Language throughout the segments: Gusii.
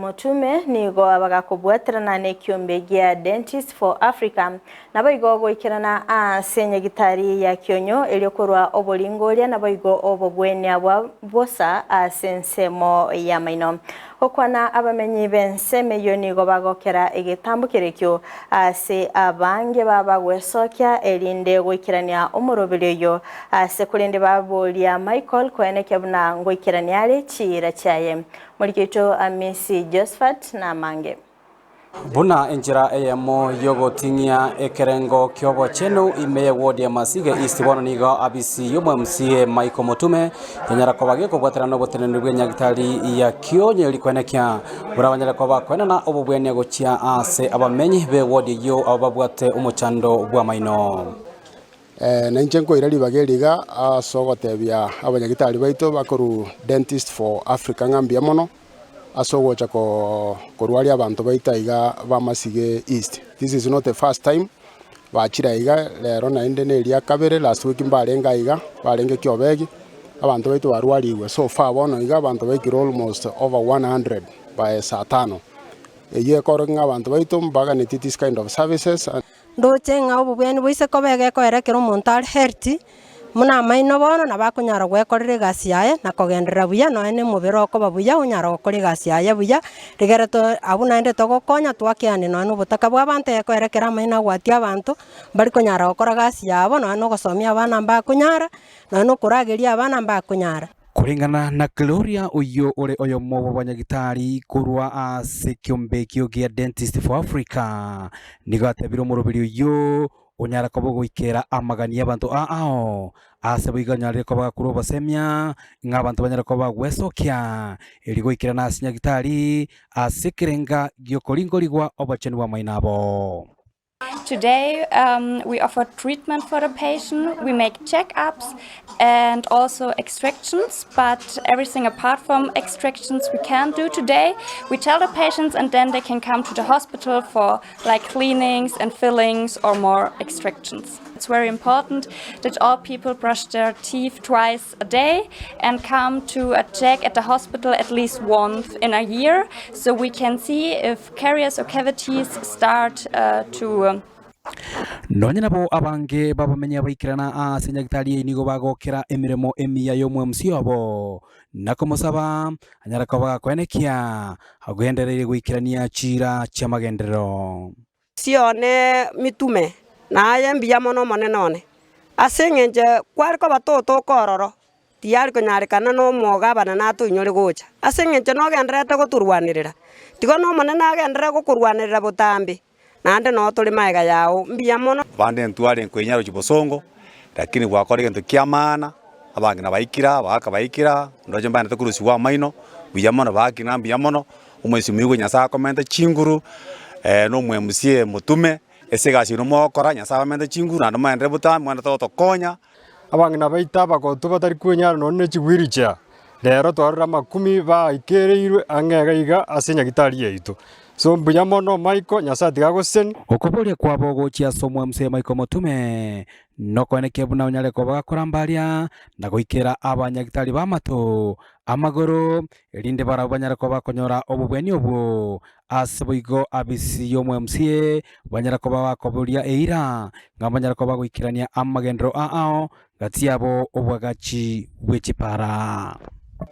Motume nigo bagakobwaterana nekiombe gia Dentists for Africa, naboigo goikerana ase nyagitari ya Kionyo erio korwa oboringoria naboigo obogwenia bwa bosa ase ensemo y'amaino. Gokwana abamenyi b'ensemo eyio nigo bagokera egetambo kerekio ase abange baba gwesokia erinde goikerania omoroberio oyio ase korende baboria Michael koenekia buna ngoikerania are chiira chiaye. Morikito Amisi Josphat namange. Buna enchera eyemo y'ogoting'ia ekerengo ki'obochenu ime ye ward ya Masige East bono nigo abisi y'omo-MCA Michael Mutume yanyara koba gekobwaterana n'oboteneneri bw'enyagitari ya Kionyo eri koenekia buna banyare koba bakoenana obobwenia gochia ase abamenyi be ward eyio abo babwate omochando bw'amaino. Na inche nkoira ribaga eri iga ase ogotebia abanyagitari baito bakorwa Dentist for Africa ng'a mbuya mono ase ogocha korwaria abanto baito aiga ba Masige East. This is not the first time bachire aiga, rero naende na eria kabere, last week mbarenge aiga, barenge Kiobegi, abanto baito barwarigwe. So far bono iga abanto baikire almost over 100 by saa tano. Eyio ekorokia ng'a abanto baito mbaganetie this kind of services. Ndoche ng'a obobweni boise koba egekoera ekero omonto are healthy, buna amaino bono nabo akonyara gwekorera egasi yaye na kogenderera buya nonya na omobere okoba buya onyara gokora egasi yaye buya, rigere to abwo naende togokonya twakeane nonya na obotaka bwa abanto egekoera ekero amaino agwatia abanto, mbari konyara gokora gasi yabo nonya na ogosomia abana mbakonyara, nonya na okorageria abana mbakonyara. Koreng'ana na Gloria oyio ore oyomo bw'abanyagitari korwa ase ekiombe ekio gia Dentist for Africa, nigo atebire omoroberi oyio onyara koba ogoikera amagani y'abanto aao ase boigo anyarire koba gakorwa obosemia ng'a abanto banyare koba bagwesokia erio goikerana ase nyagitari ase ekerenga gi'okoringorigwa obochenu bw'amaino abo. Today we offer treatment for the patient, we make checkups and also extractions, but everything apart from extractions we can't do today. We tell the patients and then they can come to the hospital for like cleanings and fillings or more extractions. It's very important that all people brush their teeth twice a day and come to a check at the hospital at least once in a year so we can see if Caries or cavities start to. Nonya nabo abange b'abamenyi abaikerana ase nyagitari eye nigo bagokera emeremo emiya y'omwemusi obo, na komosaba anyare koba gakoenekia agendereire goikerania chiira chi'amagenderero. Sione mitume, na aye mbuya mono Omonene one, ase engencho kware koba totoka ororo, Tiyari konyarekana nomogabana natoinyore gocha, ase engencho nogendererete gotorwanerera. Tiga n'Omonene agenderere gokorwanerera botambe, naende noo tore magega yao. Mbuya mono. Abande ntware nkoinyara gochia bosongo, lakini gwakora egento kia maana, abang'ina baikire aa, abagaka baikire aa, ndoche mbaendete korusigwa amaino, buya mono bakina mbuya mono, omwesimiwa Nyasaye akomente chinguru, na omwMCA motume, ase egasi eye mogokora, Nyasaye abamente chinguru naende moenderere botambe, moenderete gotokonya. Abang'ina baito abagotu batari kwenyara nonya ne chiwheelchair, rero twarora amakumi baikereirwe ang'e iga iga ase enyagitari yaito. So mbuya mono Michael, Nyasaye tiga agosesenie. Okoboria kwabo gochia ase omwamuse Michael Omotume, nokoenekia buna onyare koba gakoramba aria, na goikera abanyagitari b'amato, amagoro, erinde barabwo banyare koba bakonyora obobweni obwo. Ase boigo abisi y'omwamuse banyare koba bakoboria eira, ng'a banyare koba bagoikerania amagenderero ao gati yabo obwagachi bwe chipara.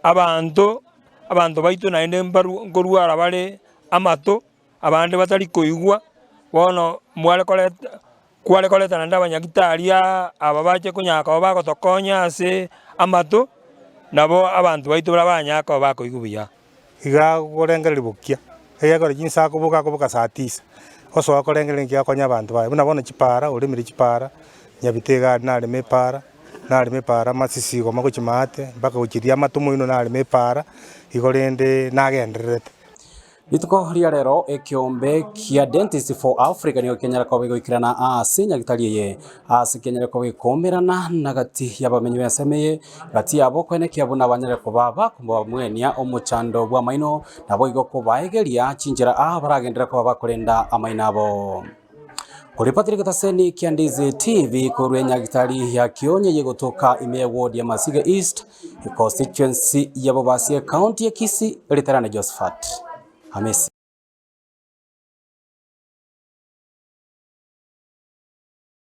Abanto, abanto baito naende mbaru nkorwara bare amato, abande batari koigwa, bono mware koreta kware koreta naende abanyagitari aa aba bache konyara koba bagotokonya ase amato, nabo abanto baito baria banyara koba bakoigwa buya. Iga agorengereria bokia, ekiagera chinsa akoboka akoboka saa tisa, osoa korengereria nki akonya abanto baye. Buna bono chipara, oremire chipara, nyabite iga aria nareme epara, nareme epara amasisi igoma gochia maate, mpaka gochia riamato moino nareme epara, igo rende nagendererete. Rituko ria rero ekeombe kia Dentist for Africa nigo kianyara koba gegoikerana ase nyagitari eye ase kianyare koba gekoumerana na gati y'abamenyi b'ensemo eye gati yabo koenekia buna banyare koba bakomwenia omochando bw'amaino naboigo kobaegeria chinchera aa baragenderere koba bakorenda amaino abo. Kori Patrick Taseni, Kiandizi TV, korwa enyagitari ya Kionye yegotoka ime ya ward ya Masige East, constituency ya Bobasi, county ya Kisii, Riterane Josephat. Hamisi.